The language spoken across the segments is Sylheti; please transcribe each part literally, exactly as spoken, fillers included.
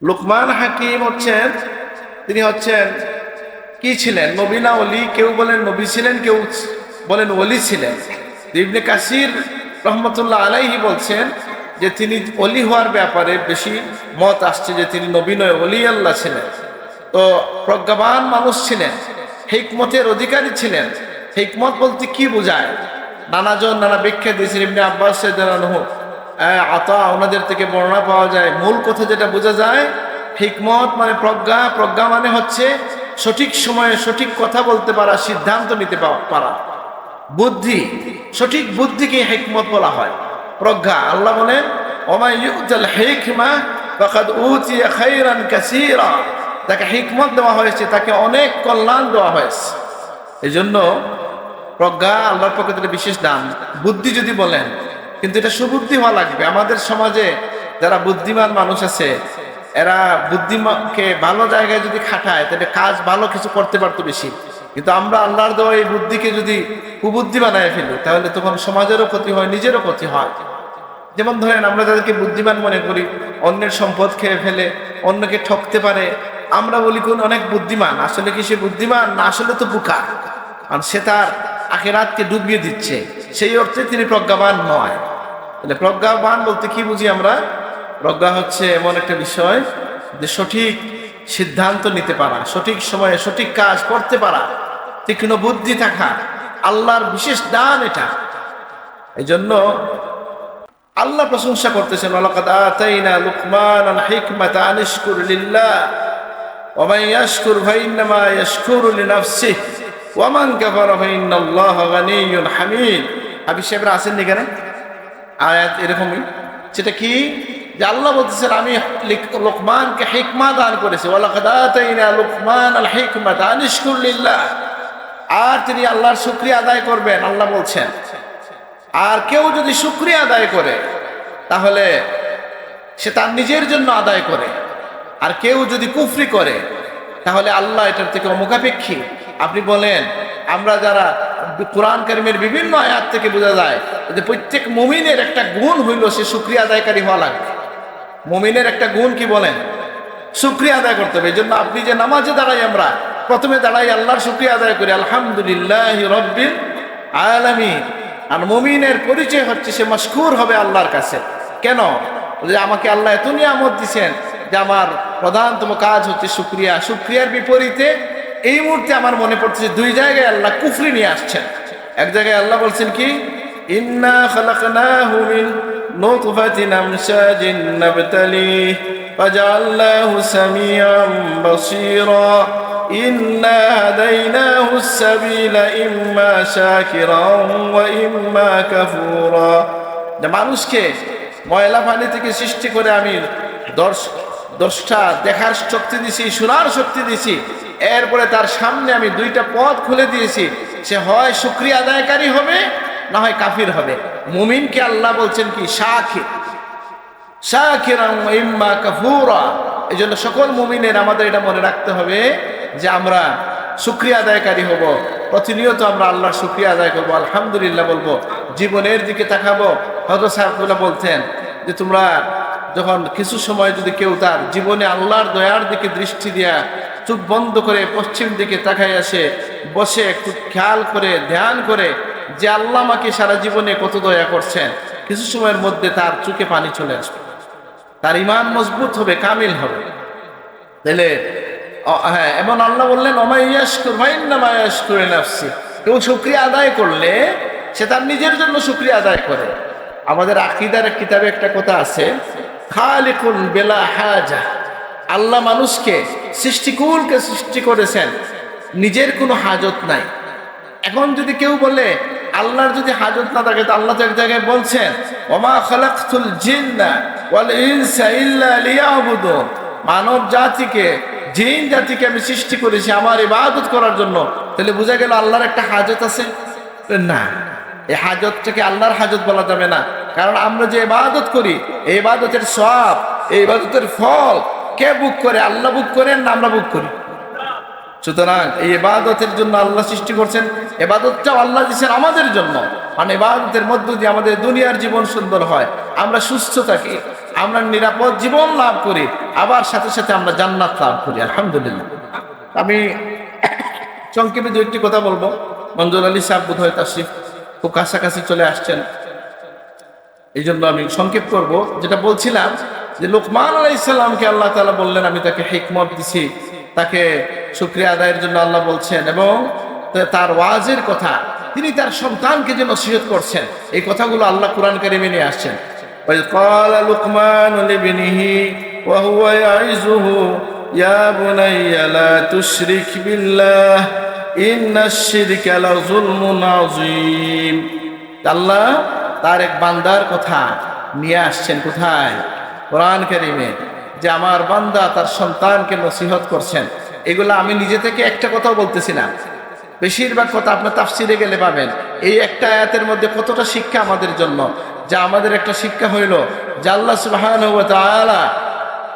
লুকমান হাকিম হচ্ছেন, তিনি হচ্ছেন কি ছিলেন? নবী না অলি? কেউ বলেন নবী ছিলেন, কেউ বলেন অলি ছিলেন। তো ইবনে কাসির রহমতুল্লাহ আলাইহি বলছেন যে তিনি অলি হওয়ার ব্যাপারে বেশি মত আসছে যে তিনি নবী নয়, অলি আল্লাহ ছিলেন। তো প্রজ্ঞাবান মানুষ ছিলেন, হিকমতের অধিকারী ছিলেন। হিকমত বলতে কি বোঝায়? নানাজন নানা ব্যাখ্যা দিয়েছেন। ইবনে আব্বাস রাদিয়াল্লাহু আনহু, আহ, আতা, ওনাদের থেকে বর্ণনা পাওয়া যায়। মূল কথা যেটা বোঝা যায়, হিকমত মানে প্রজ্ঞা। প্রজ্ঞা মানে হচ্ছে সঠিক সময়ে সঠিক কথা বলতে পারা, সিদ্ধান্ত নিতে পা-, পারা। বুদ্ধি, সঠিক বুদ্ধিকে হিকমত বলা হয়, প্রজ্ঞা। আল্লাহ বলেন, "ওমান ইউতাল হিকমা ফাকাদ উতিয়া খাইরান কাসীরা।" যাকে হিকমত দেওয়া হয়েছে, তাকে অনেক কল্যাণ দেওয়া হয়েছে। এই জন্য প্রজ্ঞা আল্লাহর পক্ষ থেকে বিশেষ দান। বুদ্ধি যদি বলেন, কিন্তু এটা সুবুদ্ধি হওয়া লাগবে। আমাদের সমাজে যারা বুদ্ধিমান মানুষ আছে, এরা বুদ্ধিমানকে ভালো জায়গায় যদি খাটায়, তাহলে কাজ ভালো কিছু করতে পারতো বেশি। কিন্তু আমরা আল্লাহর দেওয়া এই বুদ্ধিকে যদি কুবুদ্ধি বানায় ফেলি, তাহলে তখন সমাজেরও ক্ষতি হয়, নিজেরও ক্ষতি হয়। যেমন ধরেন, আমরা যাদেরকে বুদ্ধিমান মনে করি, অন্যের সম্পদ খেয়ে ফেলে, অন্যকে ঠকতে পারে, আমরা বলি কোন অনেক বুদ্ধিমান। আসলে কি সে বুদ্ধিমান, না আসলে তো বোকা? কারণ সে তার আখেরাতকে ডুবিয়ে দিচ্ছে, সেই অর্থে তিনি প্রজ্ঞাবান নয়। তাহলে প্রজ্ঞাবান বলতে কি বুঝি আমরা? প্রজ্ঞা হচ্ছে এমন একটা বিষয় যে সঠিক সিদ্ধান্ত নিতে পারা, সঠিক সময়ে সঠিক কাজ করতে পারা, তীক্ষ্ণ বুদ্ধি থাকা, আল্লাহর বিশেষ দান এটা। এই জন্য আল্লাহ প্রশংসা করতেছেন, "ওয়ালাকাদ আতাইনা লুকমানাল হিকমাতা আনিশকুর লিল্লাহ, ওয়া মান ইয়াশকুর ফাইন্নামা ইয়াশকুরু লিনাফসিহি, ওয়া মান কাফারা ফাইন্নাল্লাহা গানিয়্যুন হামিদ।" হাফিজ সাহেবরা আছেন এখানে? আয়াত এরকমই। সেটা কি? যে আল্লাহ বলতেছেন, "আমি লিক-, লোকমানকে হিকমা দান করেছি।" "ওয়ালাকাদ আতাইনা লুকমানাল হিকমাতা আনিশকুর লিল্লাহ।" আর তিনি আল্লাহর শুকরিয়া আদায় করবেন, আল্লাহ বলছেন। আর কেউ যদি শুকরিয়া আদায় করে, তাহলে সে তার নিজের জন্য আদায় করে। আর কেউ যদি কুফরি করে, তাহলে আল্লাহ এটার থেকে অমুখাপেক্ষী। আপনি বলেন, আমরা যারা কোরআন কারীমের বিভিন্ন আয়াত থেকে বোঝা যায় যে প্রত্যেক মুমিনের একটা গুণ হইল সে শুকরিয়া আদায়কারী হওয়া লাগবে। মুমিনের একটা গুণ কি বলেন? শুকরিয়া আদায় করতে হবে। এই জন্য আপনি যে নামাজে দাঁড়াই, আমরা প্রথমে দাঁড়াই, আল্লাহর শুকরিয়া আদায় করি, "আলহামদুলিল্লাহি রাব্বিল আলামিন।" আর মুমিনের পরিচয় হচ্ছে সে মাশকুর হবে আল্লাহর কাছে। কেন? যে আমাকে আল্লাহ এত নিয়ামত দিছেন যে আমার প্রধানতম কাজ হচ্ছে শুকরিয়া। শুকরিয়ার বিপরীতে এই মুহূর্তে আমার মনে পড়তেছে দুই জায়গায় আল্লাহ কুফরি নিয়ে আসছেন। এক জায়গায় আল্লাহ বলছেন কি, "ইন্না খালাকনাহু মিন নুতফাতিন আমশাজিন নাবতালিহি ফাজাআলনাহু সামিআন বাসীরা। ইন্না হাদাইনাহুস সাবিলা ইম্মা শাকিরান ওয়া ইম্মা কাফুরা।" যে মানুষকে ময়লা পানি থেকে সৃষ্টি করে আমি দর্শ-, দর্শটা দেখার শক্তি দিছি, শোনার শক্তি দিছি, এরপরে তার সামনে আমি দুইটা পথ খুলে দিয়েছি, সে হয় শুকরিয়া আদায়কারী হবে, না হয় কাফির হবে। মুমিনকে আল্লাহ বলছেন কি? শাকির, শাকিরান ওয়া ইম্মা কাফুরা। এই জন্য সকল মুমিনের আমাদের এটা মনে রাখতে হবে যে আমরা শুকরিয়া আদায়কারী হব, প্রতিনিয়ত আমরা আল্লাহর শুকরিয়া আদায় করব, আলহামদুলিল্লাহ বলবো, জীবনের দিকে তাকাবো। হযরত সাহেবুল্লাহ বলতেন যে তোমরা যখন কিছু সময় যদি কেউ তার জীবনে আল্লাহর দয়ার দিকে দৃষ্টি দিয়া চোখ বন্ধ করে পশ্চিম দিকে তাকায় আসে, বসে একটু খেয়াল করে ধ্যান করে যে আল্লাহ আমাকে সারা জীবনে কত দয়া করছেন, কিছু সময়ের মধ্যে তার চোখে পানি চলে আসবে, তার ঈমান মজবুত হবে, কামিল হবে। তাহলে, অ, হ্যাঁ, এবং আল্লাহ বললেন, "ওমান ইয়াশকুর ফাইন্নামা ইয়াশকুরু লিনাফসি।" কেউ শুকরিয়া আদায় করলে সে তার নিজের জন্য শুকরিয়া আদায় করে। আমাদের আকীদার এক কিতাবে একটা কথা আছে, "খালিকুন বেলা হাজা।" আল্লাহ মানুষকে, সৃষ্টিকুলকে সৃষ্টি করেছেন, নিজের কোনো হাজত নাই। এখন যদি কেউ বলে আল্লাহর যদি হাজত না থাকে, তো আল্লাহ তো এক জায়গায় বলছেন, "ওমা খালাকতুল জিন্না ওয়াল ইনসা ইল্লা লিয়াবুদুন।" মানব জাতিকে, জিন জাতিকে আমি সৃষ্টি করেছি আমার ইবাদত করার জন্য। তাহলে বোঝা গেল আল্লাহর একটা হাজত আছে? না, এই হাজতটাকে আল্লাহর হাজত বলা যাবে না, কারণ আমরা যে ইবাদত করি, এই ইবাদতের সওয়াব, এই ইবাদতের ফল কে ভোগ করে? আল্লাহ ভোগ করেন না আমরা ভোগ করি? সুতরাং এই ইবাদতের জন্য আল্লাহ সৃষ্টি করছেন, ইবাদতটাও আল্লাহ দিচ্ছেন আমাদের জন্য, কারণ ইবাদতের মধ্য দিয়ে আমাদের দুনিয়ার জীবন সুন্দর হয়, আমরা সুস্থ থাকি, আমরা নিরাপদ জীবন লাভ করি, আবার সাথে সাথে আমরা জান্নাত লাভ করি, আলহামদুলিল্লাহ। আমি সংক্ষেপে দু একটি কথা বলবো। মঞ্জুর আলী সাহেব বোধহয় তাশরিফ খুব কাছাকাছি চলে আসছেন, এই জন্য আমি সংক্ষেপ করব। যেটা বলছিলাম যে লোকমান আলাইহিস সালামকে আল্লাহ তাআলা বললেন, "আমি তাকে হিকমত দিছি, তাকে শুকরিয়া আদায়ের জন্য আল্লাহ বলছেন", এবং তা-, তার ওয়াজের কথা, তিনি তার সন্তানকে যে নসিহত করছেন, এই কথাগুলো আল্লাহ কোরআন কারিমে নিয়ে আসছেন। وإذ قال لقمان لابنه وهو يعظه يا بني لا تشرك بالله إن الشرك لظلم عظيم। আল্লাহ তার এক বান্দার কথা নিয়ে আসছেন। কোথায়? কোরআন কারিমে। যে আমার বান্দা তার সন্তানকে নসিহত করছেন। এগুলো আমি নিজে থেকে একটা কথাও বলতেছি না, বেশিরভাগ কথা আপনার তাফসিরে গেলে পাবেন। এই একটা আয়াতের মধ্যে কতটা শিক্ষা আমাদের জন্য, যা আমাদের একটা শিক্ষা হইল যে আল্লাহ সুবহানাহু ওয়া তাআলা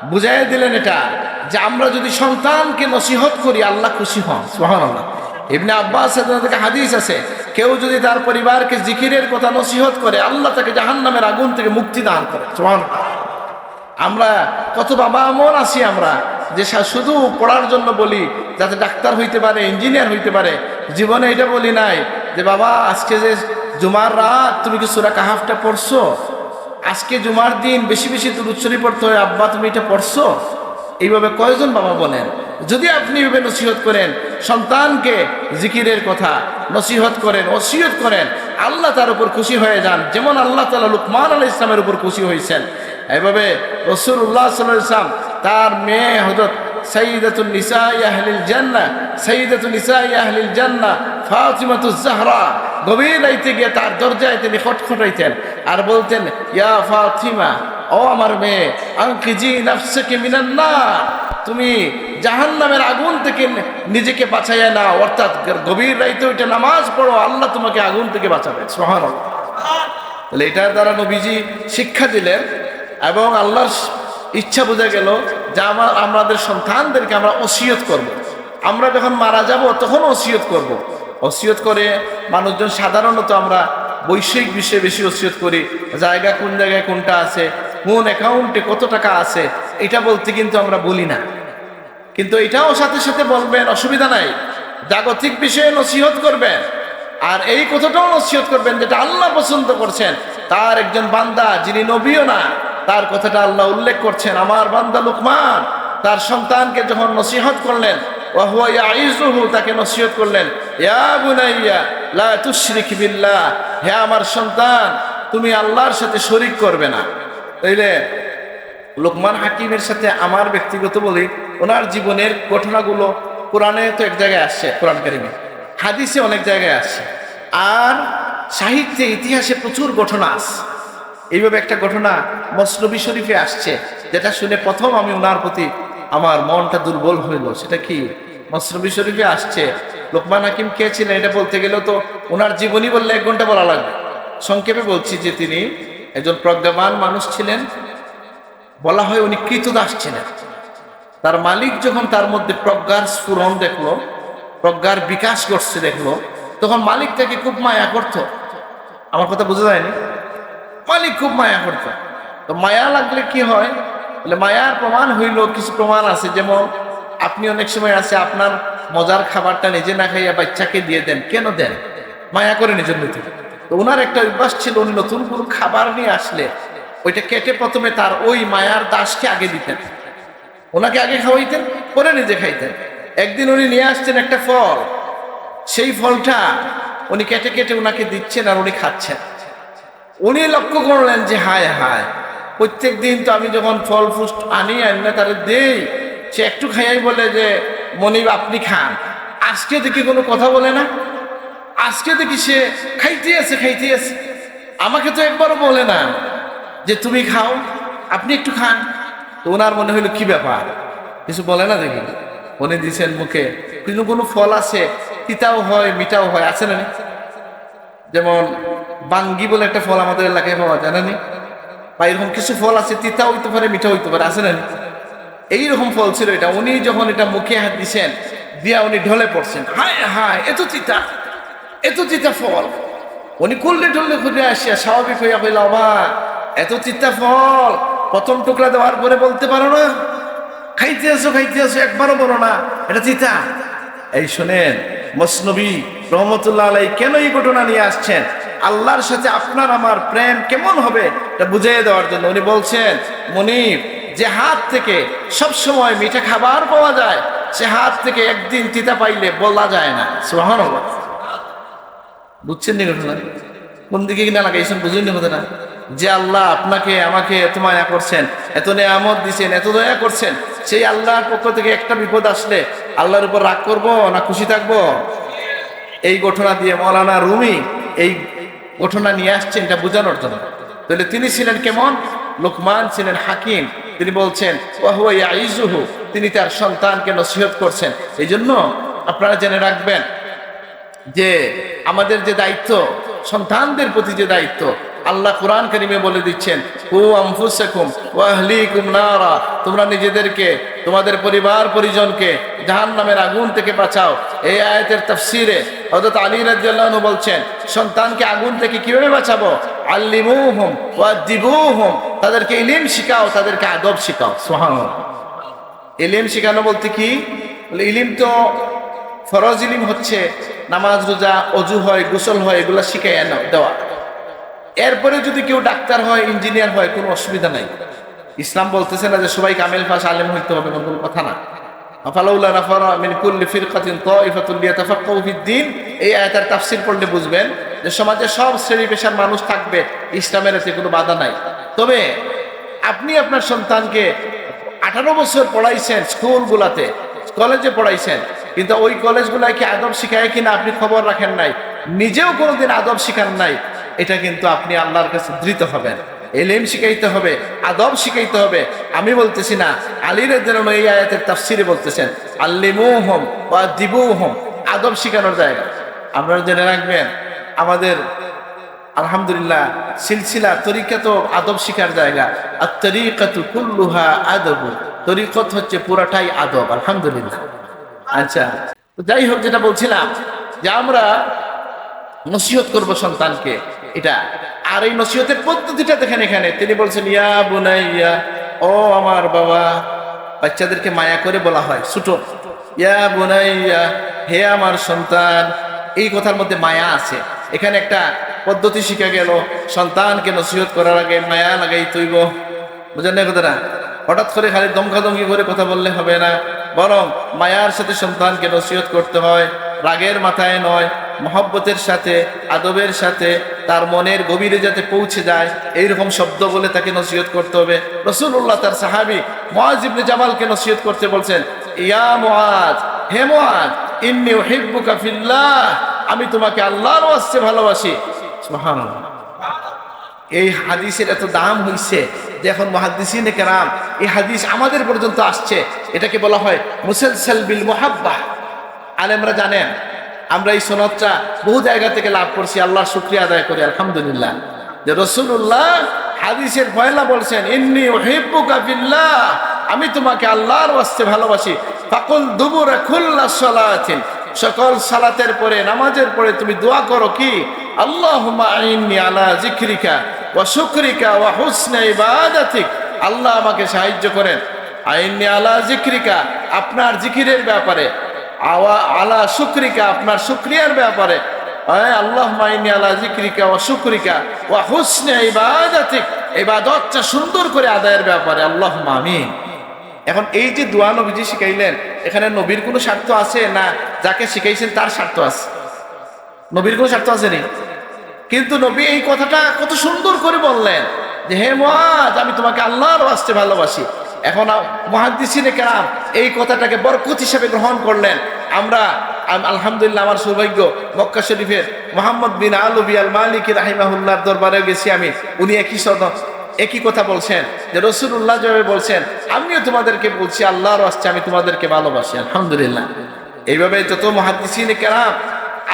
বুঝাই দিলেন এটা, যে আমরা যদি সন্তানকে নসিহত করি, আল্লাহ খুশি হন। সুবহানাল্লাহ। ইবনে আব্বাস রাদিয়াল্লাহু আনহু থেকে হাদিস আছে, কেউ যদি তার পরিবারকে জিকিরের কথা নসিহত করে, আল্লাহ তাকে জাহান্নামের আগুন থেকে মুক্তি দান করে। সুবহানাল্লাহ। আমরা কত বাবা এমন আছি আমরা যে শা-, শুধু পড়ার জন্য বলি যাতে ডাক্তার হইতে পারে, ইঞ্জিনিয়ার হইতে পারে। জীবনে এটা বলি নাই যে, "বাবা, আজকে যে জুমার রাত, তুমি কি সূরা কাহাফটা পড়ছো? আজকে জুমার দিন বেশি বেশি দুরূদ শরীফ পড়তে হয়, আব্বা, তুমি এটা পড়ছো?" এইভাবে কয়জন বাবা বলেন? যদি আপনি এইভাবে নসিহত করেন, সন্তানকে জিকিরের কথা নসিহত করেন, ওসিয়ত করেন, আল্লাহ তার উপর খুশি হয়ে যান, যেমন আল্লাহ তাআলা লুকমান আলাইহিস সালামের উপর খুশি হয়েছেন। এইভাবে রাসূলুল্লাহ সাল্লাল্লাহু আলাইহি ওয়াসাল্লাম তার মেয়ে হযরত সাইয়্যিদাতুন নিসাই আহলিল জান্নাহ, সাইয়্যিদাতুন নিসাই আহলিল জান্নাহ ফাতিমাতুজ জাহরা গভীর রাইতে গিয়ে তার দরজায় তিনি খটখটাইতেন আর বলতেন, "ইয়া ফাতিমা, ও আমার মেয়ে, আনকিজি নাফসাকি মিনান নার, তুমি জাহান্নামের আগুন থেকে নি-, নিজেকে বাঁচাইয়া নাও, অর্থাৎ গ-, গভীর রাইতে ওইটা নামাজ পড়ো, আল্লাহ তোমাকে আগুন থেকে বাঁচাবে।" সুবহানাল্লাহ। তাহলে এটার দ্বারা নবীজি শিক্ষা দিলেন এবং আল্লাহর ইচ্ছা বোঝা গেল যে আমার, আমাদের সন্তানদেরকে আমরা ওসিয়ত করব। আমরা যখন মারা যাব তখন ওসিয়ত করব। ওসিয়ত করে মানুষজন সাধারণত আমরা বৈষয়িক বিষয়ে বেশি ওসিয়ত করি, জায়গা কোন জায়গায় কোনটা আছে, কোন অ্যাকাউন্টে কত টাকা আছে, এটা বলতে কিন্তু আমরা বলি না। কিন্তু এটাও সাথে সাথে বলবেন, অসুবিধা নাই, জাগতিক বিষয়ে নসিহত করবেন। আর এই কথাটাও নসিহত করবেন যেটা আল্লাহ পছন্দ করছেন। তার একজন বান্দা যিনি নবীও না, তার কথাটা আল্লাহ উল্লেখ করছেন, আমার বান্দা লুকমান তার সন্তানকে যখন নসিহত করলেন, ওয়া হুয়া ইয়াইজুহু, তাকে নসিহত করলেন, ইয়া বুনাইয়া লা তুশরিক বিল্লাহ, হে আমার সন্তান, তুমি আল্লাহর সাথে শরিক করবে না। তাইলে লোকমান হাকিমের সাথে আমার ব্যক্তিগত বলি, ওনার জীবনের ঘটনাগুলো কোরআনে তো এক জায়গায় আসছে, কোরআন কারিমে, হাদিসে অনেক জায়গায় আসছে, আর সাহিত্যে, ইতিহাসে প্রচুর ঘটনা আছে। এইভাবে একটা ঘটনা মসনবী শরীফে আসছে, যেটা শুনে প্রথম আমি ওনার প্রতি আমার মনটা দুর্বল হইল। সেটা কি? মসনবী শরীফে আসছে, লোকমান হাকিম কে ছিলেন এটা বলতে গেলেও তো ওনার জীবনী বললে এক ঘন্টা বলা লাগবে। সংক্ষেপে বলছি যে তিনি একজন প্রজ্ঞাবান মানুষ ছিলেন, বলা হয় উনি কৃতদাস ছিলেন। তার মালিক যখন তার মধ্যে প্রজ্ঞার স্ফুরণ দেখলো, প্রজ্ঞার বিকাশ ঘটছে দেখলো, তখন মালিক তাকে খুব মায়া করত। আমার কথা বুঝা যায়নি? মালিক খুব মায়া করত। তো মায়া লাগলে কি হয়? বলে, মায়ার প্রমাণ হইল, কিছু প্রমাণ আছে। যেমন আপনি অনেক সময় আছে আপনার মজার খাবারটা নিজে না খাইয়া বাচ্চাকে দিয়ে দেন। কেন দেন? মায়া করে নিজের মধ্যে। তো ওনার একটা অভ্যাস ছিল, উনি নতুন কোনো খাবার নিয়ে আসলে ওইটা কেটে প্রথমে তার ওই মায়ার দাসকে আগে দিতেন, ওনাকে আগে খাওয়াইতেন, পরে নিজে খাইতেন। একদিন উনি নিয়ে আসছেন একটা ফল, সেই ফলটা উনি কেটে কেটে ওনাকে দিচ্ছেন আর উনি খাচ্ছেন। উনি লক্ষ্য করলেন যে হায় হায়, প্রত্যেক দিন তো আমি যখন ফল ফ্রুট আনি, আনিয়া তারে দেই, সে একটু খাইয়াই বলে যে, "মনিব, আপনি খান।" আজকে দেখি কোনো কথা বলে না, আজকে দেখি সে খাইতে আছে, খাইতে আছে। আমাকে তো একবারও বলে না যে, "তুমি খাও, আপনি একটু খান।" তো ওনার মনে হইল, "কি ব্যাপার, কিছু বলে না দেখি।" উনি দিছেন মুখে, কিন্তু কোনো ফল আছে, তিতাও হয়, মিঠাও হয়, আছে না নি? যেমন বাঙ্গি বলে একটা ফল আমাদের এলাকায় পাওয়া যায় না নি? বা এরকম কিছু ফল আছে, তিতা হইতে পারে, মিঠা হইতে পারে, আছে না নি? এইরকম ফল ছিল এটা। উনি যখন এটা মুখে হাত দিছেন, দিয়া উনি ঢলে পড়ছেন, "হায় হায়, এত তিতা, এত তিতা ফল।" উনি কুল্লে টুল্লে ঘুরে আসিয়া স্বাভাবিক হইয়া কইলা, "বাবা, এত তিতা ফল, প্রথম টুকরা দেওয়ার পরে বলতে পারো না, "খাইতে আসো, খাইতে আসো, একবারও বলো না, এটা তিতা।" এই শোনেন, মসনবী রহমতুল্লাহ আলাই কেন এই ঘটনা নিয়ে আসছেন, আল্লাহর সাথে আপনার আমার প্রেম কেমন হবে, এটা বুঝিয়ে দেওয়ার জন্য। উনি বলছেন, "মুনিব, যে হাত থেকে সবসময় মিঠা খাবার পাওয়া যায়, সে হাত থেকে একদিন তিতা পাইলে বলা যায় না।" সুবহানাল্লাহ। বুঝছেন নি ঘটনা? কোন দিকে কিনা লাগাইছেন, বুঝলেন নি কথাটা? যে আল্লাহ আপনাকে আমাকে এত মায়া করছেন, এত নেয়ামত দিছেন, এত দয়া করছেন, সেই আল্লাহর পক্ষ থেকে একটা বিপদ আসলে আল্লাহর উপর রাগ করব না খুশি থাকব? এই ঘটনা দিয়ে মৌলানা রুমি এই ঘটনা নিয়ে আসছেন এটা বোঝানোর জন্য। তাহলে তিনি ছিলেন কেমন? লোকমান ছিলেন হাকিম। তিনি বলছেন, "ওয়া হুয়া ইয়াইজুহু", তিনি তার সন্তানকে নসিহত করছেন। এই জন্য আপনারা জেনে রাখবেন, যে আমাদের যে দায়িত্ব, সন্তানদের প্রতি যে দায়িত্ব, আল্লাহ কোরআন কারীমে বলে দিচ্ছেন, "কু আনফুসাকুম ওয়া আহলিকুম নারা", তোমরা নিজেদেরকে, তোমাদের পরিবার পরিজনকে জাহান্নামের আগুন থেকে বাঁচাও। এই আয়াতের তাফসীরে হযরত আলী রাদিয়াল্লাহু আনহু বলছেন, "সন্তানকে আগুন থেকে কিভাবে বাঁচাবো? আল্লিমুহুম ওয়া আদ্দিবুহুম", তাদেরকে ইলিম শিখাও, তাদেরকে আদব শিখাও। সুবহানাল্লাহ। ইলিম শিখানো বলতে কি? বলে, ইলিম তো, ফরজ ইলিম হচ্ছে নামাজ, রোজা, অজু হয়, গোসল হয়, এগুলা শিখাইয়া নেওয়া, দেওয়া। এরপরে যদি কেউ ডাক্তার হয়, ইঞ্জিনিয়ার হয়, কোনো অসুবিধা নাই। ইসলাম বলতেছে না যে সবাই কামিল পাস আলেম হইতে হবে, এমন কোনো কথা না। "ফালাউলা নাফারা মিন কুল্লি ফিরকাতিন তাইফাতুন লিয়াতাফাক্কাহু ফিদ্দীন", এই আয়াতের তাফসীর পড়লে বুঝবেন যে সমাজে সব শ্রেণী পেশার মানুষ থাকবে, ইসলামের এতে কোনো বাধা নাই। তবে আপনি আপনার সন্তানকে আঠারো বছর পড়াইছেন স্কুলগুলাতে, কলেজে পড়াইছেন, কিন্তু ওই কলেজগুলায় কি আদব শিখায় কিনা আপনি খবর রাখেন নাই, নিজেও কোনোদিন আদব শিখান নাই, এটা কিন্তু আপনি আল্লাহর কাছে ধৃত হবেন। এলিম শিখাইতে হবে, আদব শিখাইতে হবে। আমি বলতেছি না, আলী রাদিয়াল্লাহু আনহু এই আয়াতের তাফসীরে বলতেছেন, "আল্লিমুহুম ওয়া আদ্দিবুহুম", আদব শিখানোর জায়গা। আপনারা জেনে রাখবেন, আমাদের আলহামদুলিল্লাহ সিলসিলা তরিকাত আদব শিখার জায়গা। আত তরিকাতু কুল্লুহা আদবু, তরিকত হচ্ছে পুরাটাই আদব। আলহামদুলিল্লাহ। আচ্ছা, তো যাই হোক, যেটা বলছিলাম যে আমরা নসিহত করব সন্তানকে, এটা। আর এই নসিহতের পদ্ধতিটা দেখেন এখানে, তিনি বলছেন, "ইয়া বুনাইয়া", ও আমার বাবা, বাচ্চাদেরকে মায়া করে বলা হয়, ছোট, "ইয়া বুনাইয়া", হে আমার সন্তান, এই কথার মধ্যে মায়া আছে। এখানে একটা পদ্ধতি শিখা গেল, সন্তানকে নসিহত করার আগে মায়া লাগাইতে অইবো। বুঝেন না কথাটা? হঠাৎ করে খালি ধমকাধমকি করে কথা বললে হবে না, বরং মায়ার সাথে সন্তানকে নসিহত করতে হয়, রাগের মাথায় নয়, মহব্বতের সাথে, আদবের সাথে, তার মনের গভীরে যাতে পৌঁছে যায়, এইরকম শব্দ বলে তাকে নসিহত করতে হবে। রাসূলুল্লাহ তার সাহাবী মুআজ ইবনে জাবালকে নসিহত করতে বলছেন, "ইয়া মুআজ, হে মুআজ, ইন্নী উহিব্বুকা ফিল্লাহ, আমি তোমাকে আল্লাহর ওয়াস্তে ভালোবাসি।" সুবহানাল্লাহ। এই হাদিসের এত দাম হইছে যে এখন মুহাদ্দিসিনে কেরাম, এই হাদিস আমাদের পর্যন্ত আসছে, এটাকে বলা হয় মুসালসাল বিল মুহাব্বা। আলেমরা জানেন, আমরা এই সনদটা বহু জায়গা থেকে লাভ করছি, আল্লাহর শুকরিয়া আদায় করি, আলহামদুলিল্লাহ, যে রাসূলুল্লাহ হাদিসের পয়লা বলছেন, "ইন্নী উহিব্বুকা ফিল্লাহ", আমি তোমাকে আল্লাহর ওয়াস্তে ভালোবাসি। ফাকুল দুবুরা কুল্লা সালাতিন, সকল সালাতের পরে, নামাজের পরে তুমি দোয়া করো কি? "আল্লাহুম্মা আইন্নি আলা যিকরিকা ওয়া শুকরিকা ওয়া হুসনে ইবাদাতিক।" আল্লাহ আমাকে সাহায্য করেন। আইন্নি আলা যিকরিকা, আপনার জিকিরের ব্যাপারে। আওয়া-, আলা শুকরিকা, আপনার শুকরিয়ার ব্যাপারে। হ্যাঁ, "আল্লাহুম্মা আইন্নি আলা যিকরিকা ওয়া শুকরিকা ওয়া হুসনে ইবাদাতিক।" ইবাদতটা সুন্দর করে আদায়ের ব্যাপারে। আল্লাহুম্মা আমিন। এখন এই যে দোয়া নবীজি শিখাইলেন, এখানে নবীর কোনো স্বার্থ আছে না যাকে শিখাইছেন তার স্বার্থ আছে? নবীর কোনো স্বার্থ আছে নি? কিন্তু নবী এই কথাটা কত সুন্দর করে বললেন যে, "হে মুআজ, আমি তোমাকে আল্লাহর ওয়াস্তে ভালোবাসি।" এখন আ-, মুহাদ্দিসিনে কেরাম এই কথাটাকে বরকত হিসেবে গ্রহণ করলেন। আমরা, আম-, আলহামদুলিল্লাহ, আমার সৌভাগ্য, মক্কা শরীফের মোহাম্মদ বিন আলবি আল মালিকি রাহিমাহুল্লাহর দরবারে গেছি আমি, উনি একই সদ-, একই কথা বলছেন যে রাসূলুল্লাহ যেভাবে বলছেন, "আমিও তোমাদেরকে বলছি আল্লাহর ওয়াস্তে, আমি তোমাদেরকে ভালোবাসি।" আলহামদুলিল্লাহ। এইভাবে যত মুহাদ্দিসিনে কেরাম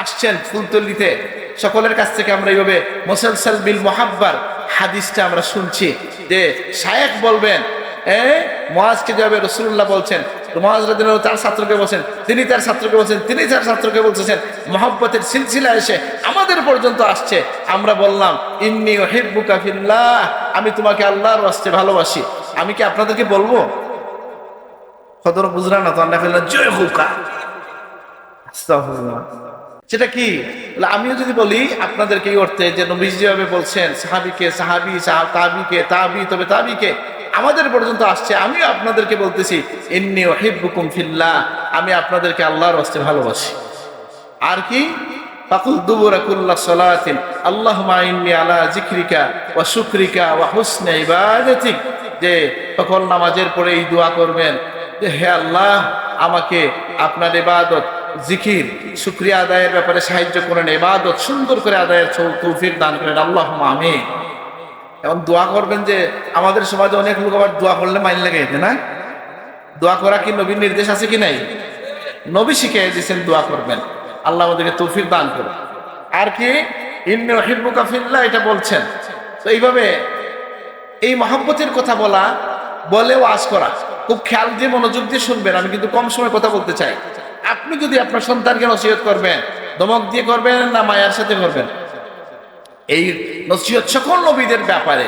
আসছেন ফুলতলিতে, সকলের কাছ থেকে আমরা এইভাবে মুসালসাল বিল মুহাব্বার হাদিসটা আমরা শুনছি যে শায়েখ বলবেন, এ, মুআজকে যেভাবে রাসূলুল্লাহ বলছেন, তো মুআজ রাদিয়াল্লাহু তার ছাত্রকে বলছেন, তিনি তার ছাত্রকে বলছেন, তিনি তার ছাত্রকে বলতেছেন, মহব্বতের সিলসিলা এসে আমাদের পর্যন্ত আসছে। আমরা বললাম, "ইন্নী উহিব্বুকা ফিল্লাহ, আমি তোমাকে আল্লাহর ওয়াস্তে ভালোবাসি।" আমি কি আপনাদেরকে বলবো? কদর বুঝরা না তো, আমরা ফেললাম, "জয় হোকা।" আস্তাগফিরুল্লাহ। সেটা কি? বলে, আমিও যদি বলি আপনাদেরকে এই অর্থে যে নবীজি যেভাবে বলছেন, সাহাবীকে সাহাবী, সাহাব-, তাবিকে তাবি, তবে তাবিকে, আমাদের পর্যন্ত আসছে, আমিও আপনাদেরকে বলতেছি, "ইন্নী উহিব্বুকুম ফিল্লাহ, আমি আপনাদেরকে আল্লাহর ওয়াস্তে ভালোবাসি।" আর কি? "ফাকুল দুবুরা কুল্লা সালাতিন, আল্লাহুম্মা ইন্নী আলা যিকরিকা ওয়া শুকরিকা ওয়া হুসনি ইবাদাতিক।" যে সকল নামাজের পরে এই দোয়া করবেন যে, "হে আল্লাহ, আমাকে আপনার ইবাদত, জিকির, শুকরিয়া আদায়ের ব্যাপারে সাহায্য করেন, ইবাদত সুন্দর করে আদায়ের তৌ-, তৌফিক দান করেন, আল্লাহুম্মা আমিন।" এখন দোয়া করবেন যে, আমাদের সমাজে অনেক লোক আবার দোয়া করলে মাইর লাগাইতে না। দোয়া করা কি নবীর নির্দেশ আছে কি নাই? নবী শিখিয়ে দিয়েছেন দোয়া করবেন, আল্লাহ আমাদেরকে তৌফিক দান করুন। আর কি? "ইন্নী উহিব্বুকা ফিল্লাহ", এটা বলছেন। তো এইভাবে এই মহব্বতের কথা বলা, বলে ওয়াজ করা, খুব খেয়াল দিয়ে মনোযোগ দিয়ে শুনবেন। আমি কিন্তু কম সময় কথা বলতে চাই। আপনি যদি আপনার সন্তানকে নসিহত করবেন, ধমক দিয়ে করবেন না মায়ার সাথে করবেন? এই নসিহত সকল নবীদের ব্যাপারে।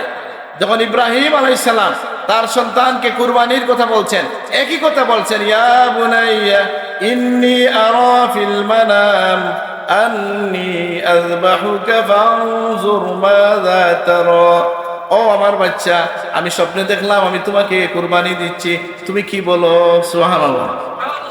যখন ইব্রাহিম আলাইহিস সালাম তার সন্তানকে কুরবানির কথা বলছেন, একই কথা বলছেন, "ইয়া বুনাইয়া ইন্নী আরা ফিল মানাম আন্নী আযবাহুকা ফানজুর মাযা তারা।" "ও আমার বাচ্চা, আমি স্বপ্নে দেখলাম আমি তোমাকে কুরবানি দিচ্ছি, তুমি কি বলো?" সুবহানাল্লাহ।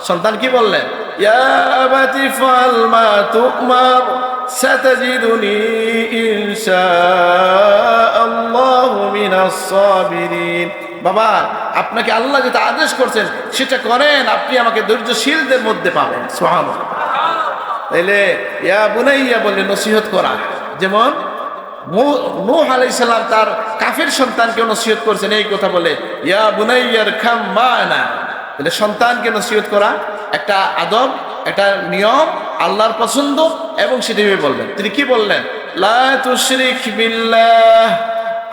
সন্তান কি বললেন? "ইয়া আবাতি ইফআল মা তু'মার, সাতাজিদুনি ইনশাআল্লাহু মিনাস সাবিরিন।" বাবা, আপনাকে আল্লাহ যেটা আদেশ করছেন সেটা করেন, আপনি আমাকে ধৈর্যশীলদের মধ্যে পাবেন। সুবহানাল্লাহ। তাইলে ইয়া বুনাইয়া বলে নসিহত করা, যেমন মু-, নূহ আলাইহিস সালাম তার কাফের সন্তানকে নসিহত করছেন এই কথা বলে, "ইয়া বুনাইয়া ইরকাম মা'আনা।" তাহলে সন্তানকে নসিহত করা একটা আদব, একটা নিয়ম, আল্লাহর পছন্দ, এবং সেটা ভেবে বলবেন। তিনি কি বললেন? "লা তুশরিক বিল্লাহ,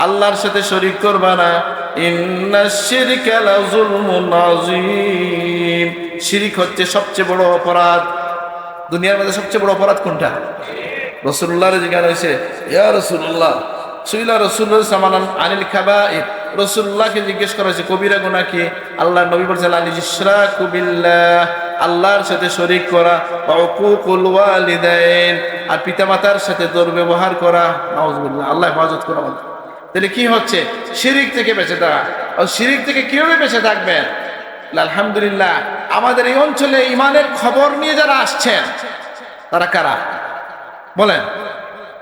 আল্লাহর সাথে শরিক করবা না। ইন্নাশ শিরকা লাযুলমুন আযীম।" শিরিক হচ্ছে সবচেয়ে বড় অপরাধ। দুনিয়ার মধ্যে সবচেয়ে বড় অপরাধ কোনটা? রাসূলুল্লাহরে জিজ্ঞাসা হয়েছে, "ইয়া রাসূলুল্লাহ, সুইলা রাসূলুল্লাহ সামানান আনিল কাবাইর।" রাসূলুল্লাহকে জিজ্ঞেস করা হয়েছে, "কবিরা গুনাহ কি?" আল্লাহর নবী বলছেন, "আল ইশরাকু বিল্লাহ, আল্লাহর সাথে শরিক করা, ওয়া উকুকুল ওয়ালিদাইন, আর পিতামাতার সাথে দুর্ব্যবহার করা।" নাউজুবিল্লাহ, আল্লাহ হেফাজত করা আমাদের। তাহলে কি হচ্ছে? শিরিক থেকে বেঁচে থাকা। আর শিরিক থেকে কিভাবে বেঁচে থাকবেন? আলহামদুলিল্লাহ, আমাদের এই অঞ্চলে ইমানের খবর নিয়ে যারা আসছেন, তারা কারা? বলেন,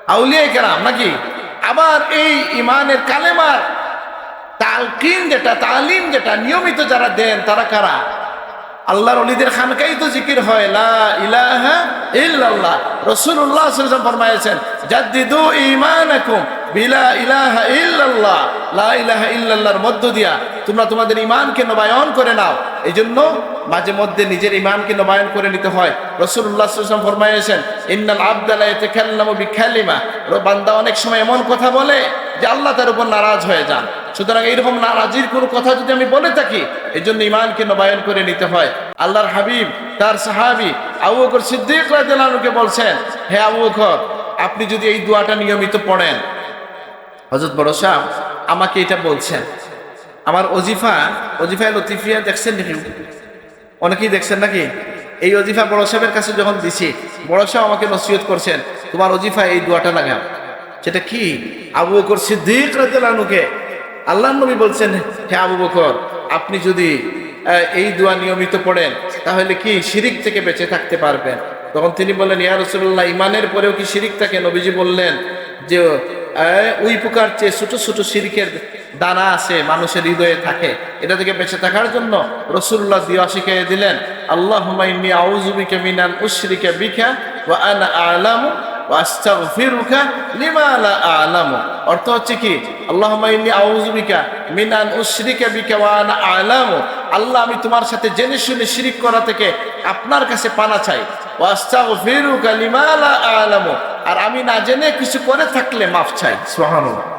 আউলিয়ায়ে কেরাম নাকি? আবার এই ইমানের কালেমার তালকিন যেটা, তালিম যেটা নিয়মিত যারা দেন, তারা কারা? আল্লাহর ওলিদের খানকাই তো জিকির হয়, লা ইলাহা ইল্লাল্লাহ। রাসূলুল্লাহ সাল্লাল্লাহু আলাইহি ওয়াসাল্লাম ফরমাইয়াছেন, "জাদ্দিদু ঈমানাকুম বিলা ইলাহা ইল্লাল্লাহ।" লা ইলাহা ইল্লাল্লাহর মধ্য দিয়া তোমরা তোমাদের ঈমানকে নবায়ন করে নাও। এই জন্য মাঝে মধ্যে নিজের ঈমানকে নবায়ন করে নিতে হয়। রাসূলুল্লাহ সাল্লাল্লাহু আলাইহি ওয়াসাল্লাম ফরমাইয়াছেন, "ইন্নাল আবদা লা ইয়াতাকাল্লামু বিকালিমা।" র-, বান্দা অনেক সময় এমন কথা বলে যে আল্লাহ তার উপর নারাজ হয়ে যান। সুতরাং এইরকম নারাজির কোনো কথা যদি আমি বলে থাকি, এই জন্য ঈমানকে নবায়ন করে নিতে হয়। আল্লাহর হাবিব, তার সাহাবী আবু বকর সিদ্দিক রাদিয়াল্লাহু আনহুকে বলছেন, "হে আবু বকর, আপনি যদি এই দোয়াটা নিয়মিত পড়েন।" হযরত বড় শাহ আমাকে এটা বলছেন। আমার ওজিফা, ওজিফায়ে লতিফিয়া দেখছেন নাকি? অনেকেই দেখছেন নাকি? এই ওজিফা বড় সাহেবের কাছে যখন দিছি, বড় সাহেব আমাকে নসিহত করছেন, "তোমার ওজিফা এই দোয়াটা লাগাও।" সেটা কি? আবু বকর সিদ্দিক রাদিয়াল্লাহু আনহুকে আল্লাহর নবী বলছেন, "হে আবু বকর, আপনি যদি, আহ, এই দোয়া নিয়মিত পড়েন, তাহলে কি শিরিক থেকে বেঁচে থাকতে পারবেন?" তখন তিনি বললেন, "ইয়া রাসূলুল্লাহ, ঈমানের পরেও কি শিরিক থাকে?" নবীজি বললেন যে, আহ, "ওই প্রকার যে ছোট ছোট শিরিকের দানা আছে মানুষের হৃদয়ে থাকে, এটা থেকে বেঁচে থাকার জন্য রাসূলুল্লাহ দোয়া শিখিয়ে দিলেন, আল্লাহুম্মা ইন্নী আউযু বিকা মিন আন উশরিকা বিকা ওয়া আনা আ'লামু ওয়া আস্তাগফিরুকা লিমা লা আ'লামু।" অর্থ হচ্ছে কি? "আল্লাহুম্মা ইন্নী আউযু বিকা মিন আন উশরিকা বিকা ওয়া আনা আ'লামু।" আল্লাহ, আমি তোমার সাথে জেনে শুনে শিরিক করা থেকে আপনার কাছে পানা চাই। "ওয়া আস্তাগফিরুকা লিমা লা আ'লামু।" আর আমি না জেনে কিছু করে থাকলে মাফ চাই। সুবহানাল্লাহ।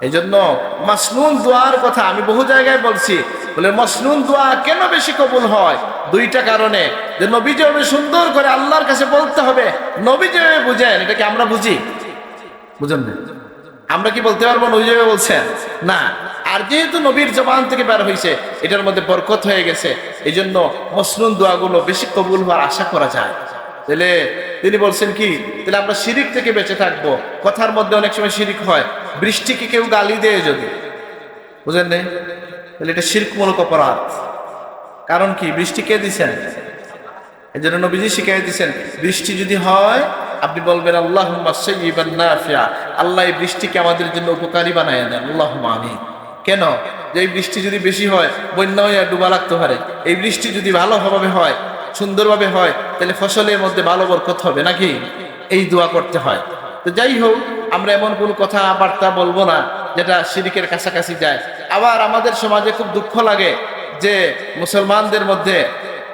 এই জন্য মাসনুন দোয়ার কথা আমি বহু জায়গায় বলছি, বলে মাসনুন দোয়া কেন বেশি কবুল হয়? দুইটা কারণে। যে নবী যেভাবে সুন্দর করে আল্লাহর কাছে বলতে হবে, নবী যেভাবে বুঝেন, এটা কি আমরা বুঝি? বুঝেন না? আমরা কি বলতে পারবো নবী যেভাবে বলছেন? না। আর যেহেতু নবীর জবান থেকে বের হয়েছে, এটার মধ্যে বরকত হয়ে গেছে, এই জন্য মাসনুন দোয়াগুলো বেশি কবুল হওয়ার আশা করা যায়। তাহলে তিনি বলছেন কি, তাহলে আমরা শিরিক থেকে বেঁচে থাকবো। কথার মধ্যে অনেক সময় শিরিক হয়। বৃষ্টিকে কেউ গালি দেয় যদি, বুঝেন নি, তাহলে এটা শিরকমূলক অপরাধ। কারণ কি? বৃষ্টি কে দিছেন? এই জন্য নবীজি শিখাই দিছেন, বৃষ্টি যদি হয়, আপনি বলবেন, "আল্লাহুম্মা সাইয়্যিবান নাফিআ।" আল্লাহ, এই বৃষ্টিকে আমাদের জন্য উপকারী বানাইয়া দেন, আল্লাহুম্মা আমিন। কেন? যে এই বৃষ্টি যদি বেশি হয়, বন্যা হইয়া ডুবা লাগতে পারে। এই বৃষ্টি যদি ভালোভাবে হয়, সুন্দরভাবে হয়, তাহলে ফসলের মধ্যে ভালো বরকত হবে, নাকি? এই দোয়া করতে হয়। তো যাই হোক, আমরা এমন কোনো কথাবার্তা বলবো না যেটা শিরিকের কাছাকাছি যায়। আবার আমাদের সমাজে খুব দুঃখ লাগে যে মুসলমানদের মধ্যে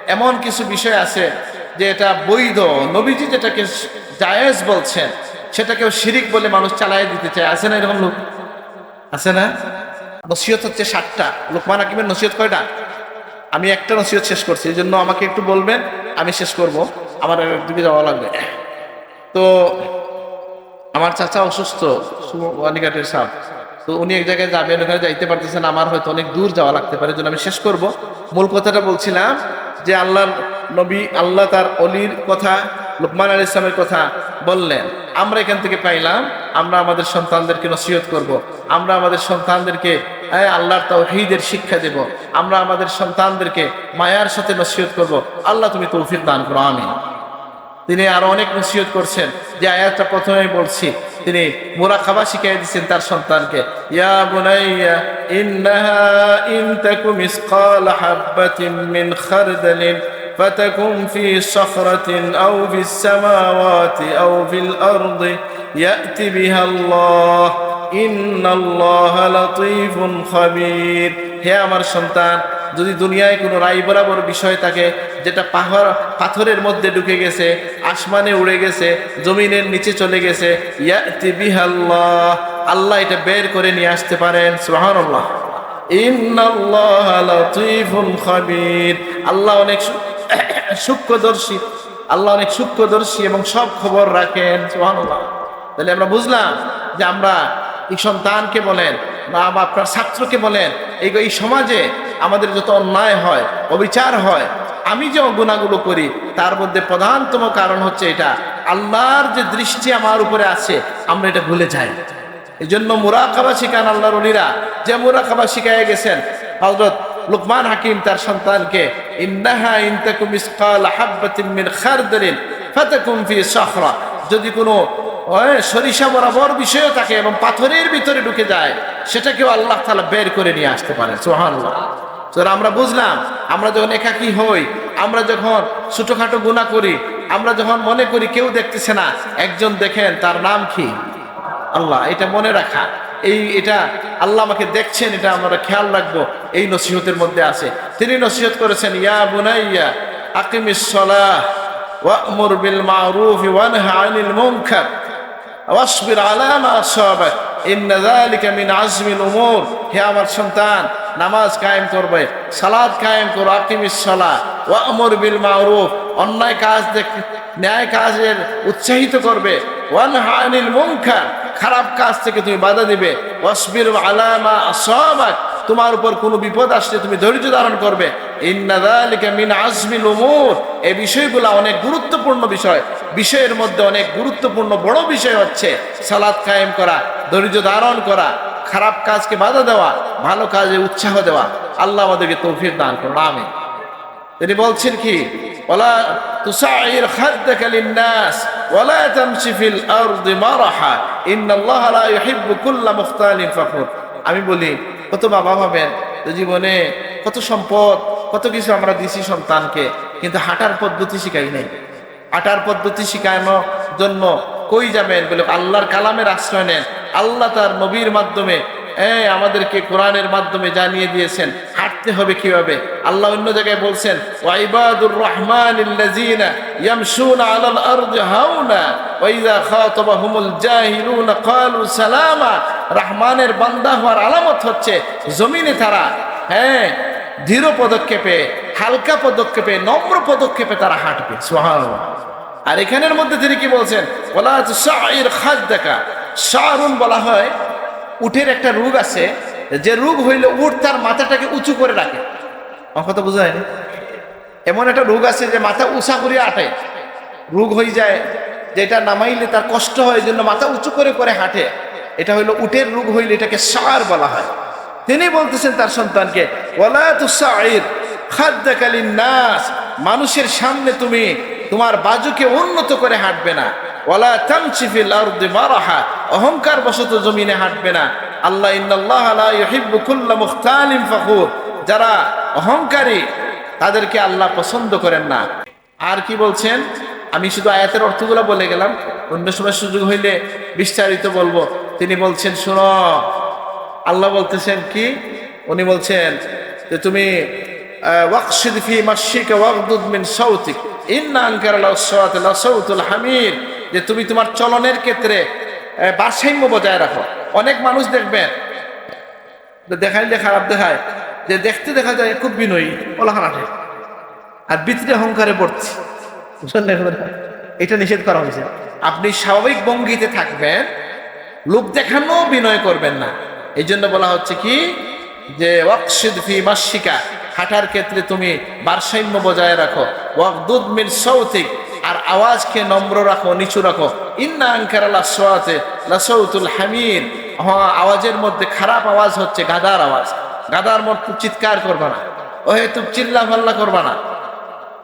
এমন কিছু বিষয় আছে যে এটা বৈধ, নবীজি যেটাকে জায়েজ বলছেন, সেটাকেও শিরিক বলে মানুষ চালায় দিতে চায়। আছে না এরকম লোক? আছে না? নসিহত হচ্ছে সাতটা। লোকমান হাকিমের নসিহত কয়টা? আমি একটা নসিহত শেষ করছি, এই জন্য আমাকে একটু বলবেন, আমি শেষ করব, আমার একদিকে যাওয়া লাগবে। তো আমার চাচা অসুস্থ, সুমনিঘাটের সাহেব, তো উনি এক জায়গায় যাবেন, ওখানে যাইতে পারতেছেন, আমার হয়তো অনেক দূর যাওয়া লাগতে পারে, এই জন্য আমি শেষ করব। মূল কথাটা বলছিলাম যে আল্লাহর নবী, আল্লাহ তার অলির কথা, লোকমান আলাইহিস সালামের কথা বললেন, আমরা এখান থেকে পাইলাম, আমরা আমাদের সন্তানদেরকে নসিহত করব, আমরা আমাদের সন্তানদেরকে, হ্যাঁ, আল্লাহর তাওহীদের শিক্ষা দেব, আমরা আমাদের সন্তানদেরকে মায়ার সাথে নসিহত করব। আল্লাহ, তুমি তৌফিক দান করো, আমিন। তিনি আরো অনেক নসিহত করছেন, যে আয়াতটা প্রথমেই বলছি, তিনি মুরাকাবা শিখিয়ে দিচ্ছেন তার সন্তানকে, "ইয়া বুনাইয়া ইন্নাহা ইন তাকু মিসকালা হাব্বাতিন মিন খারদালিন ফাতাকুন ফি সাখরাতিন আও ফিস সামাওয়াতি আও ফিল আরদি ইয়াতি বিহাল্লাহ, ইন্নাল্লাহা লাতীফুন খাবীর।" হে আমার সন্তান, যদি দুনিয়ায় কোনো রাই বরাবর বিষয় থাকে, যেটা পাহাড়, পাথরের মধ্যে ঢুকে গেছে, আসমানে উড়ে গেছে, জমিনের নিচে চলে গেছে, ইয়াতি বিহাল্লাহ, আল্লাহ এটা বের করে নিয়ে আসতে পারেন। সুবহানাল্লাহ। ইন্নাল্লাহা লাতীফুন খাবীর। আল্লাহ অনেক সূ-, সূক্ষ্মদর্শী, আল্লাহ অনেক সূক্ষ্মদর্শী এবং সব খবর রাখেন। সুবহানাল্লাহ। তাহলে আমরা বুঝলাম যে আমরা এই সন্তানকে বলেন বা আপনার ছাত্রকে বলেন, এই, এই সমাজে আমাদের যত অন্যায় হয়, অবিচার হয়, আমি যে গুনাহগুলো করি, তার মধ্যে প্রধানতম কারণ হচ্ছে এটা, আল্লাহর যে দৃষ্টি আমার উপরে আছে, আমরা এটা ভুলে যাই। এই জন্য মুরাকাবা শিখান আল্লাহর ওলিরা, যে মুরাকাবা শিখাইয়া গেছেন হযরত লুকমান হাকিম তার সন্তানকে, "ইন্নাহা ইন তাকু মিসকালা হাব্বাতিন মিন খারদালিন ফাতাকুন ফি সাখরা।" যদি কোনো, ওই, সরিষা বরাবর বিষয় থাকে এবং পাথরের ভিতরে ঢুকে যায়, সেটাকেও আল্লাহ তাআলা বের করে নিয়ে আসতে পারে। সুবহানাল্লাহ। তো আমরা বুঝলাম, আমরা যখন একাকী হই, আমরা যখন ছোটখাটো গুনাহ করি, আমরা যখন মনে করি কেউ দেখতেছে না, একজন দেখেন, তার নাম কি? আল্লাহ। এটা মনে রাখা, এই, এটা আল্লাহ আমাকে দেখছেন, এটা আমরা খেয়াল রাখবো, এই নসিহতের মধ্যে আছে। তিনি নসিহত করেছেন, "ইয়া বুনাইয়া আকিমিস সালাহ ওয়া'মুর বিল মা'রুফি ওয়ানহা আনিল মুনকার ওয়াসবির আলা মা আসাবাক, ইন্না যালিকা মিন আজমিল উমুর।" হে আমার সন্তান, নামাজ কায়েম করবে, সালাত কায়েম করো, আকিমিস সালাহ ওয়া'মুর বিল মা'রুফ, অন্যায় কাজ দেখ-, ন্যায় কাজের উৎসাহিত করবে, ওয়ানহা আনিল মুনকার, খারাপ কাজ থেকে তুমি বাধা দিবে, ওয়াসবির আলা মা আসাবাক, তোমার উপর কোনো বিপদ আসলে তুমি ধৈর্য ধারণ করবে, ইন্না যালিকা মিন আজমিল উমুর, এই বিষয়গুলা অনেক গুরুত্বপূর্ণ বিষয়। বিষয়ের মধ্যে অনেক গুরুত্বপূর্ণ বড় বিষয় হচ্ছে সালাত কায়েম করা, ধৈর্য ধারণ করা, খারাপ কাজকে বাধা দেওয়া, ভালো কাজে উৎসাহ দেওয়া। আল্লাহ আমাদেরকে তৌফিক দান করুন, আমিন। তিনি বলছেন কি, "ওয়ালা তুসাইর খাদ্দাকা লিন্নাস, ওয়ালা তামশি ফিল আরদি মারাহা, ইন্নাল্লাহা লা ইউহিব্বু কুল্লা মুখতালিন ফাখুর।" আমি বলি, কত বাবা ভাবেন যে জীবনে কত সম্পদ, কত কিছু আমরা দিছি সন্তানকে, কিন্তু হাঁটার পদ্ধতি শিখাই নাই। হাঁটার পদ্ধতি শিখানোর জন্য কই যাবেন? বলে, আল্লাহর কালামের আশ্রয় নেন। আল্লাহ তার নবীর মাধ্যমে, এ, আমাদেরকে কোরআনের মাধ্যমে জানিয়ে দিয়েছেন হাঁটতে হবে কিভাবে। আল্লাহ অন্য জায়গায় বলছেন, "ওয়া ইবাদুর রহমানিল্লাযীনা ইয়ামশুনা আলাল আরদি হাওনা, ওয়া ইযা খাতাবাহুমুল জাহিলুনা ক্বালু সালামা।" রহমানের বান্দা হওয়ার আলামত হচ্ছে জমিনে তারা, হ্যাঁ, ধীর পদক্ষেপে, হালকা পদক্ষেপে, নম্র পদক্ষেপে তারা হাঁটবে। সুবহানাল্লাহ। আর এখানের মধ্যে তিনি কি বলছেন? "ওয়ালা তুসাইর খাদ্দাকা।" সারুন বলা হয় উটের একটা রোগ আছে, যে রোগ হইলে উট তার মাথাটাকে উঁচু করে রাখে। আমার কথা বুঝা হয়নি? এমন একটা রোগ আছে যে মাথা উঁচা করে আটে, রোগ হয়ে যায়, যেটা নামাইলে তার কষ্ট হয়, এই জন্য মাথা উঁচু করে করে হাঁটে। এটা হইলো উটের রোগ হইলে এটাকে সার বলা হয়। তিনি বলতেছেন তার সন্তানকে, "ওয়ালা তুসাইর খাদ্দাকা লিন্নাস", মানুষের সামনে তুমি তোমার বাজুকে উন্নত করে হাঁটবে না। "ওয়ালা তামশি ফিল আরদি মারাহা", অহংকার বশত জমিনে হাঁটবে না। আল্লাহ, "ইন্নাল্লাহা লা ইউহিব্বু কুল্লা মুখতালিন ফাখুর", যারা অহংকারী তাদেরকে আল্লাহ পছন্দ করেন না। আর কি বলছেন? আমি শুধু আয়াতের অর্থগুলো বলে গেলাম, অন্য সময় সুযোগ হইলে বিস্তারিত বলবো। তিনি বলছেন, শোনো, আল্লাহ বলতেছেন কি? উনি বলছেন যে তুমি, আহ, "ওয়াকসিদ ফি মাশিকা ওয়াগদুদ মিন সাউতিক, ইন্না আনকারাল আসওয়াতি লাসাউতুল হামির", যে তুমি তোমার চলনের ক্ষেত্রে, আহ, ভারসাম্য বজায় রাখো। অনেক মানুষ দেখবেন, তো দেখাইলে খারাপ দেখায়, যে দেখতে দেখা যায় খুব বিনয়ী, ওলা হারাটে, আর ভিতরে অহংকারে ভর্তি। বুঝলেন? এটা নিষেধ করা হয়েছে। আপনি স্বাভাবিক ভঙ্গিতে থাকবেন, লোক দেখানো বিনয় করবেন না। এই জন্য বলা হচ্ছে কি যে, "ওয়াকসিদ ফি মাশিকা", হাঁটার ক্ষেত্রে তুমি ভারসাম্য বজায় রাখো, "ওয়াগদুদ মিন সাউতিক", আর আওয়াজকে নম্র রাখো, নিচু রাখো। "ইন্না আনকারাল আসওয়াতি লাসাউতুল হামির", হ্যাঁ, আওয়াজের মধ্যে খারাপ আওয়াজ হচ্ছে গাধার আওয়াজ। গাধার মতো চিৎকার করবা না, অহেতুক চিল্লা ফাল্লা করবা না।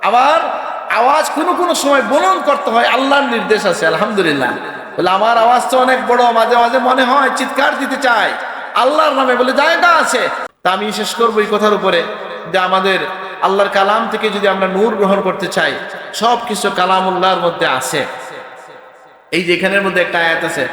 আবার আওয়াজ কোনো কোনো সময় বুলন্দ করতে হয়, আল্লাহর নির্দেশ আছে, আলহামদুলিল্লাহ। বলে, "আমার আওয়াজ তো অনেক বড়, মাঝে মাঝে মনে হয় চিৎকার দিতে চাই আল্লাহর নামে", বলে, "জায়গা আছে।" তা আমি শেষ করবো এই কথার উপরে যে আমাদের আল্লাহর কালাম থেকে যদি আমরা নূর গ্রহণ করতে চাই, সব কিছু কালামুল্লাহর মধ্যে আছে। এই যে এখানের মধ্যে একটা আয়াত আছে,